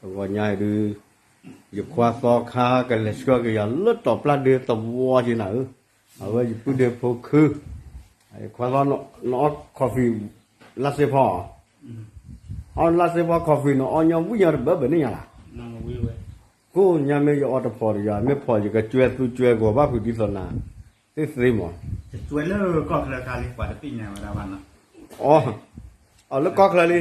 ဂီၤညါအံၤဒုး ယခွါသီခါကလဲၤဆှၢက့ၤယၤလၢတီၤပျၢ်ဒ့သဝီက့နၤဧၢ, အဝဲယပုၢ်ဒ့ဖိခု, ခွါသီ နအီ coffee လၢစ့ဖီ, အီ လၢစ့ဖီ coffee နအီညီဝံၣ်ညီတဘၢဘၢန့ၣ်ညါလီၤ, ကိၣ်ညါမ့ၢ်ယအီတဖီတယၤ မ့ၢ်ဖီယကကွဲသူကွဲဂီၤဘၣ်ဖုးဒ်သိးနၤ, သ့ၣ်သ့မး, အီ အီလၢကီၢ်ချၢလံ,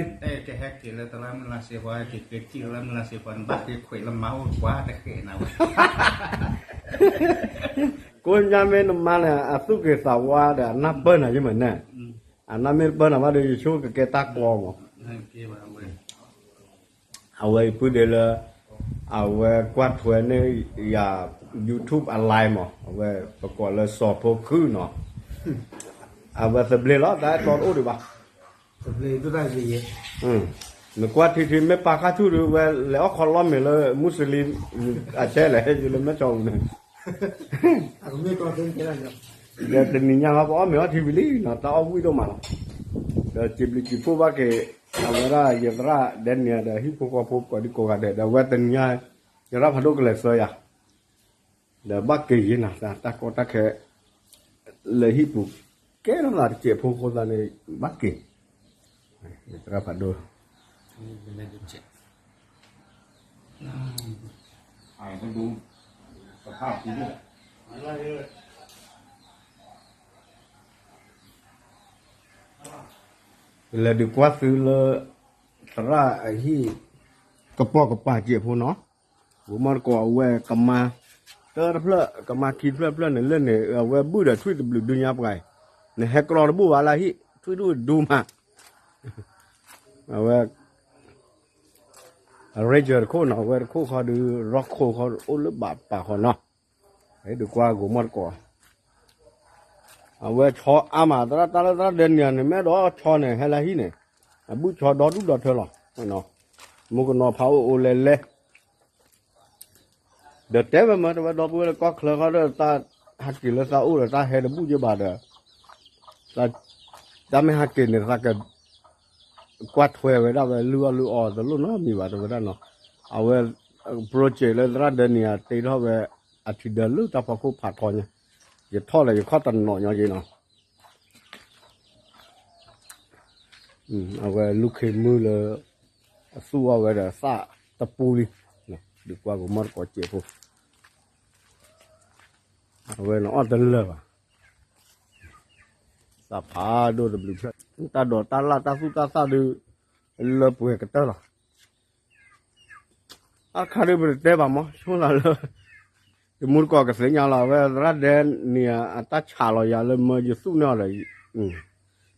ကိၣ်ညါမ့ၢ်နမါန့ၣ် အသူၣ်က့ၤသးဝါဒီးအနၢ်ပၢၢ်နၤယမးန့ၣ်, အနၢ်မ့ၢ်တပၢၢ်နၤဘၣ်ဒီး ယဆိကကဲတၢ်ကီမး, အဝဲအံၤပုၢ်ဒ့လၢ အဝဲကွၢ်ထွဲန့ၢ်ယၤ YouTube အ live မး အဝဲပကိးလၢစီၤဖိခုနီၤ, အဝဲသဘျ့လီၤ တၢ်အဲၣ်တီတအိၣ်ဒံးဘၣ်, နကွၢ်ထံထံ မ့ၢ်ပာ်ခါဆူၣ်ဒုး ဝဲလဲၤအီၣ်ခီလီမ့ၤလၢ မူစလံ အဆဲလဲၣ် ယလၢမဲၢ်ဆီပူၤန့ၣ်, ဒီးတနံၤညါဟီ ပအီၣ်မ့ၤအီထံဝံၤလံနီၤ တၢ်အီၣ်ဝံၣ်ဒိၣ်မးလီၤ, ဒီးစံးဘျုးစံးဖှိၣ်ဘၣ်က့ၤ အဝဲဒၣ်ယသရၣ်ဒဲနံၤဒီးဟံၣ်ဖိဃီဖိကိးဒံကိးဂၤဒဲး ဒီးအဝဲတနံၤညါ ယရၣ်ဖးဒိၣ်ကလဲၤဆှၢယၤ ဒီးဘၣ်က့ၤယ့နၤ တၢ်ကီတၢ်ခဲ လၢဟံၣ်ပူၤ ကဲထီၣ်သးတစဲးဖိအဃိသတးန့ၣ် ဘၣ်က့ၤ သရၣ်ဖးဒိၣ် လဲၤဒုးကွၢ်သုလၢ သရၣ်အဟံၣ် ကပိာ်ကပၤစဲးဖိနီၤ, ဂိၤမီၢ်တကိးအဝဲကမါ တၢတဖျၢၣ် ကမါခံတဖျၢၣ်တဖျၢၣ်န့ၣ် လၢန့ၣ် အဝဲဘုၣ်ဒီးထွံၣ်တဘျုးဒုညါပှၤအံၤ, နဟဲကြီတဘူၣ်ဘၣ်လၢဟံၣ် ထွံၣ်ဒူၣ်ဒူမး, အဝဲ အရ့စၢၤတခိၣ်နီၤ အဝဲတခိၣ်ဃီဒုး ရီၣ်ခိၣ်ဃီအိၣ်လၢဘၣ်ပာ်ဃီနီၤ, ဟဲဒုးကွၢ်ဂိၤမီၢ်တကိး အဝဲဆီအါမး သရၣ်တၢ်လၢသရၣ်ဒဲနံၤန့ၣ် မ့ၢ်အဲၣ်ဒိးဆီန့ၣ် ဟဲလၢဟံၣ်န့ၣ် အဘုၣ်ဆီဒီဒူၣ်ဒီထၢလီၤ, မုၣ်ကနီၤဖးအိၣ်အိၣ်လဲၤလဲၤ ဒီးတဲဝဲမ့ၢ်တဝဲဒီပုၢ်ဝဲၢ်လၢကီၢ်ချၢဃီဒီး တၢ်ဟးက့ၤလၢသးအိၣ်ဒီးတၢ်ဟဲတဘူၣ်ယဲဘၣ်ဒီး တၢ်မ့ၢ်ဟးက့ၤန့ၣ် သးက ကွၢ်ထွဲဝဲဒၣ်ဝဲ လုၢ်အီၣ်လုၢ်အီတလိၣ်နီတမံၤဘၣ် တဝဲဒၣ်နီၤ, အဝဲ project လၢသရၣ်ဒဲနံၤအတ့ထီၣ်ဝဲ အထံဒၢလၢတၢ်ဖီခိၣ်ဖးထီညါ, ယထီၣ်ဒီးယခီၣ်တနီၤညီက့နီၤ, အဝဲလူၤခ့မုၢ်လၢ အသူၣ်အီၣ်ဝဲဒီးသၣ်တပူလံ, ဒုးကွၢ်ဂိၤမီၢ်တကိးစဲးဖိ အဝဲန့ၣ်အီၣ်တလၢာ်ဘၣ်, သးဖးဒိၣ်တဘျုးဖျၢၣ်, တၢ်ဒိးတၢ်လၢ်တၢ်သူၣ်တၢ်သၣ်ဒုး လၢပှဲၤကတၢၢ်လီၤ, အခါဒုးပတတဲဘၣ်မး ဆိသးလၢ ယမူတကိးကသ့ၣ်ညါလီၤ အဝဲသရၣ်ဒဲနံၤအတၢ်ဆးလီၤယၤလၢမၢယသူၣ်န့ၢ်အီၤဒီး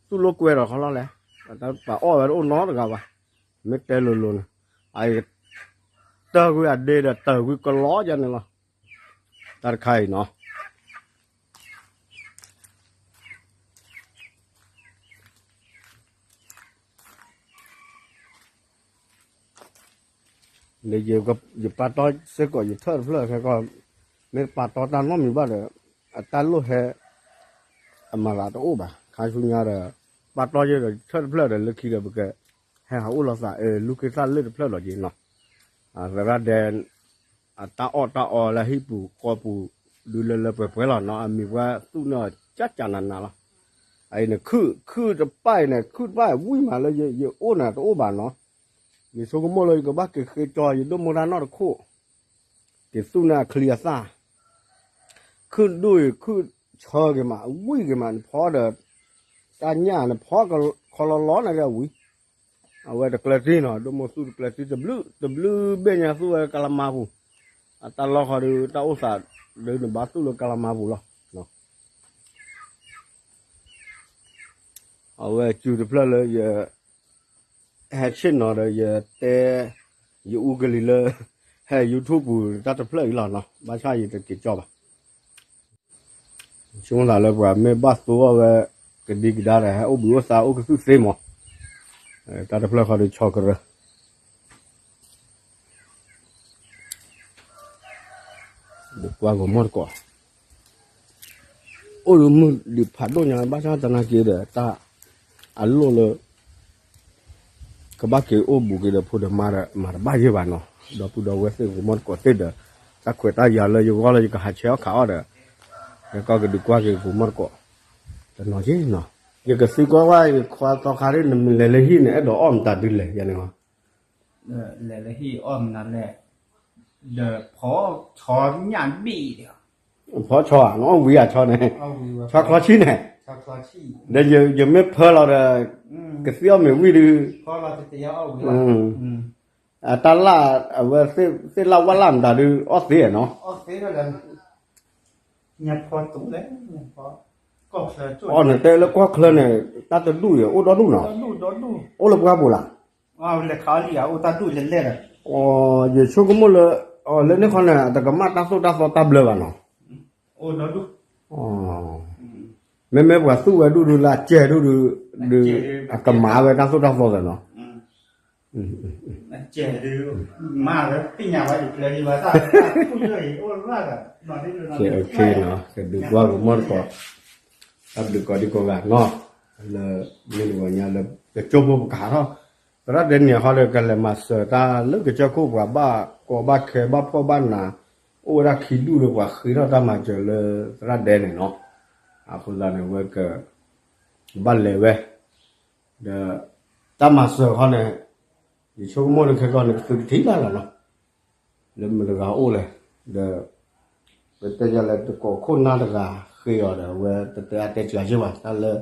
သူၣ်လိာ်ကွဲဒီးခီလီၤလဲၣ်, ပှၤအီၣ်ဝဲတအိၣ်နီတဂၤဘၣ်, မ့ၢ်တဲလိၤလိၤန့ၣ်, အတၢၢ်ကွံာ်အဒ့ဒီးတၢၢ်ကွံာ်ကလီယါန့ၣ်လီၤ, တၢ်တခါအံၤနီၤ ဒီးယပာ်တီစ့ၢ်ကီးယထၢၣ်တဖျၢၣ်ခဲကီၢ်, မ့ၢ်ပာ်တီတၢ်နီတမံၤဘၣ်ဒီး အတၢ်လိၣ်ဟဲ အမၤသးတအိၣ်ဘၣ် ခါဆူညါဒီး ပာ်တီယဲဒီးထၢၣ်တဖျၢၣ်ဒီးလၢခံဒီးပက ဟဲဟးအိၣ်လိာ်သး လူၤက့ၤသၣ်လၢတဖျၢၣ်လီၤက့နီၤ, သရၣ်ဒဲ အတၢ်အီၣ်တၢ်အီလၢဟံၣ်ပူၤဃီပူၤ ဒုးလၢလၢပှဲၤပှဲၤလီၤနီၤ အမံၤပှၤသူၣ်န့ၢ်အီၤကၠၢ်ကၠၢ်နးနးလီၤ, အအံၤန့ၣ် ခုၣ်တပၣ်အံၤန့ၣ် ခုၣ်တပၣ်အံၤဝံၣ်မးလၢယအိၣ်န့ၣ်တအိၣ်ဘၣ်နီၤ, မ့ၢ်ဆိကမိၣ်လၢယကဘၣ်က့ၤဃ့ကၠီ ယဒိၣ်မိၢ်တၢ်နီၢ်တခိၣ် က့ၤသူၣ်န့ၢ်အချံအသၣ် ခုၣ်ဒိၣ်အံၤ ခုၣ်ဆၢက့ၤမး ဝံၣ်က့ၤမး နဖီဒီး တၢ်ညၣ်နဖီခီလီၤလီၤန့ၣ်က့ၤဝံၤ, အဝဲတကျၢၤတံၢ်နီၤ ဒိၣ်မိၢ်သူၣ်တကျၢၤတံၢ် တဘျုးတဘျုးဘ့ၣ်ညါသူၣ်ဝဲကလမါပူၤ, အတၢ်လီၢ်ဃီဒီး တၢ်အိၣ်သးဒီး နဘၣ်သူၣ်လၢကလမါပူၤလီၤ. အဝဲစုတဖျၢၣ်လၢယ ဟဲဆ့ၣ်နီၤဒီးယတဲ ယအူကလံၤလၢ ဟဲ YouTube ပူၤတၢ်တဖျၢၣ်အံၤလီၤနီၤ ဘၣ်ဆၣ်ယတက့ၤကၠီဘၣ်. ဆိကမိၣ်သးလၢပှၤမ့ၢ်ဘၣ်သိအီၣ်ဝဲ ကဒံကဒါဒီး ဟဲအိၣ်ဘှံးအိၣ်သါအိၣ်ကသုၣ်သ့မး, တၢ်တဖျၢၣ်ဃီဒီးဆီကရၢ ဒုးကွၢ်ဂီၤမီၢ်တကိး အိၣ်ဒီးမုၢ်ဒံးဖးဒိၣ်ညါ ဘၣ်ဆၣ်သနာ်က့ဒီး တၢ်အလိၣ်လၢ ကဘၣ်က့ၤအိၣ်ဘူးက့ၤဒီးဖိဒီးမါဒီး မၤတဘၣ်ယဲၢ်ဘၣ်နီၤ. ဒီပုၢ်ဒီဝဲၢ်သ့ၣ်ဂိၤမီၢ်တကိးသ့ၣ်ဒီး တၢ်ခွဲးတၢ်ယာ်လၢယဂီၢ်လၢယကဟးဆှဲးအီၣ်ခးအီၣ်ဒီး ယကီၢ်ကဒုးကွၢ်က့ၤဂိၤမီၢ်တကိး တနီၤက့နီၤ ယကသံကွၢ်ဝဲယခွါသီခါဒ် နလဲၤလၢဟံၣ်န့ၣ် အဲၣ်ဒိးအီၣ်မတၤဒုလဲၣ် ယၤန့ၣ်လီၤ လဲၤလၢဟံၣ်အီၣ်မနုၤလဲၣ် ဒီးဖီဆီညၣ်ဘ့ၣ်ဒီး ဖီဆီဧါ နအီၣ်ဝံၤဧါဆီန့ၣ် ဆီချီဆံၣ်န့ၣ် ဒီးယမ့ၢ်ဖၢလီၤဒီး ကသံအီၣ်မ့ၢ်ဝံၤဒု အတၢ်လၢ် အဝဲသ့ၣ်လၢ်ဝၣ်လၢ်မတၤဒု အီၣ်သ့နီၤ အီၣ်နတဲလၢကီၢ်ချၢန့ၣ် တၢ်တဒူၣ်အံၤ အိၣ်ဒီဒူၣ်နီၤ အိၣ်လၢပှၢ်ပူၤလၢ် ယဆိကမိၣ်လၢ လၢန့ၣ်ခီန့ၣ် အတကမၣ်တၢ်သိၣ်တၢ်သီတၢ်ဘျၢဘၣ်နီၤ မ့မ့ၢ်ပှၤသူၣ်ဝဲဒူၣ်ဒုလၢအကဲဒူၣ်ဒု ဒု အကမၤဝဲတၢ်သိၣ်တၢ်သီသနီၤ ကဒုးကွၢ်ဂိၤမီၢ်တကိး တၢ်ဘျုးကိးဒံကိးဂၤနီၤ လၢမ့ၢ်တဂီၤညါလၢ ကကၠိဖိပကဟးထီၣ် သရၣ်ဒဲန့ၣ်ဟီဒီး ကလဲၤမၤစၢၤတၢ်လၢကစၢၢ်ခိၣ်ပှၤဘၣ်ကီဘၣ်ခဲဘၣ်ဖှီၣ်ဘၣ်နး အိၣ်ဝဲဒၣ်ခံဒူၣ်လၢပှၤဃ့ထီၣ်တၢ်မၤစၢၤလၢသရၣ်ဒဲန့ၣ်နီၤ အဃိသတးန့ၣ် အဝဲက ဘၣ်လဲၤဝဲ ဒီး တၢ်မၤစၢၤခီန့ၣ် ယဆိကမိၣ်န့ၣ်ခဲကီန့ၣ် ကသုးကထံၣ်ဘၣ်လီၤနီၤ လၢမတၤတဂၤအိၣ်လဲၣ် ဒီး ပတဲယၤလဲၣ် တကိးခိၣ်နၢ်တဂၤဃ့အီၤဒီး အဝဲတတဲအါတဲစှၤက့ဘၣ် တၢ်လၢ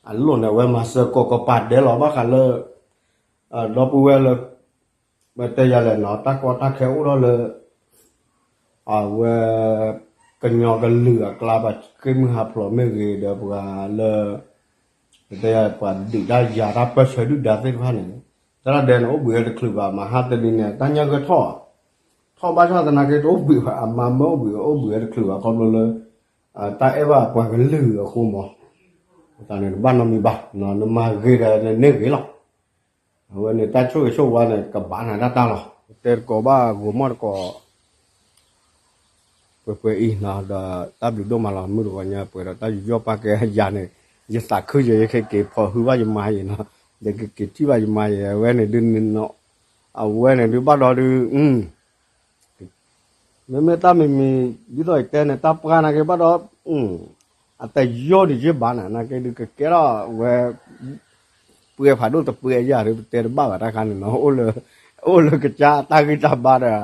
အလိၣ်န့ၣ် အဝဲမၤစၢၤကိးကပၤဒဲးလီၤ ဘၣ်ဃးလၢ ဒီပုၢ်ဝဲၢ်လၢ ပတဲယၤလဲၣ်နီၤ တၢ်ကီတၢ်ခဲအိၣ်ထီၣ်လၢ အဝဲ ကညီကလုာ်အကျါ ပှၤဃ့ၢ်မုၢ်ဟးဖျိးမ့ၢ်ဂ့ၤ ဒီးပှၤလၢ ပတဲယၤ ပှၤဒုးတၢ်ယၤတၢ်ပၢၢ်ဆၢဒုၣ်ဒါသ့ၣ်တဖၣ်န့ၣ် သရၣ်ဒဲန့ၣ် အိၣ်ဘှံးဝဲတချုးဘၣ် မဟါတနံၤန့ၣ် တၢ်ညၣ်ဂၢၢ်ထီၣ် ထီၣ်ဘၣ်ဆၣ်သနာ်က့ တအိၣ်ဘှံးဘၣ် အမၤမၢအိၣ်ဘှံး အိၣ်ဘှံးဝဲတချုးဘၣ် ခီဖျိလၢ တၢ်အဲၣ်ဘၣ်ပှၤကလုာ်အဃိမး တၢ်န့ၣ်တဘၣ်နီတမံၤဘၣ် နမၤဂ့ၤဒီးနန့ၢ်ဂ့ၤလီၤ အဝဲန့ၣ်တၢ်ဆိၣ်ဂ့ၤဆိၣ်ဝါန့ၣ် ကဘၣ်နၤတၢ်တၢ်လီၤ တဲတကိးဘၣ်ဂိၤမီၢ်တကိး ပှဲၤပှဲၤအံၤနီၤ ဒီးတၢ်ဘျုးဒိၣ်မးလီၤ မုၢ်တဂီၤညါပှဲၤဒီးတၢ်ယူးယီၣ်ပာ်ကဲယၤန့ၣ် ယသးခုယဲၤ ယကက့ၤဖီၣ်ဟုဘၣ်ယမါယဲၤနီၤ ယကက့ၤထံၣ်ဘၣ်ယမါယဲၤ အဝဲန့ၣ်ဒု အဝဲန့ၣ်ဒုဘၣ်ဒီးဒု မ့မ့ၢ်တၢ်မံၤမံၤ ဒ်သိးယတဲန့ၣ် တၢ်ပှၢ်နာ်က့ဘၣ်ဒီး အတယီၢ်ဒံးယ့ၢ်ဘၣ်နၤ နာ်က့ဒုးကကဲထီၣ်ဝဲ ပှဲၤဖးဒိၣ်တပှဲၤယၤဒုး ပတဲတဘၣ်ဘၣ်တၢ်ခါန့ၣ်နီၤ အိၣ်လၢကစၢ်အတၢ်ဂံၢ်တၢ်ဘါဒီး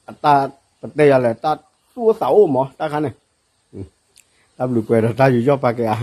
အတၢ်ပတဲယၤလဲၣ် တၢ်သူၣ်အိၣ်သးအိၣ်မး တၢ်ခါန့ၣ် တၢ်ဘျုးပှဲၤဒီးတၢ်ယူးယီၣ်ပာ်ကဲဧါ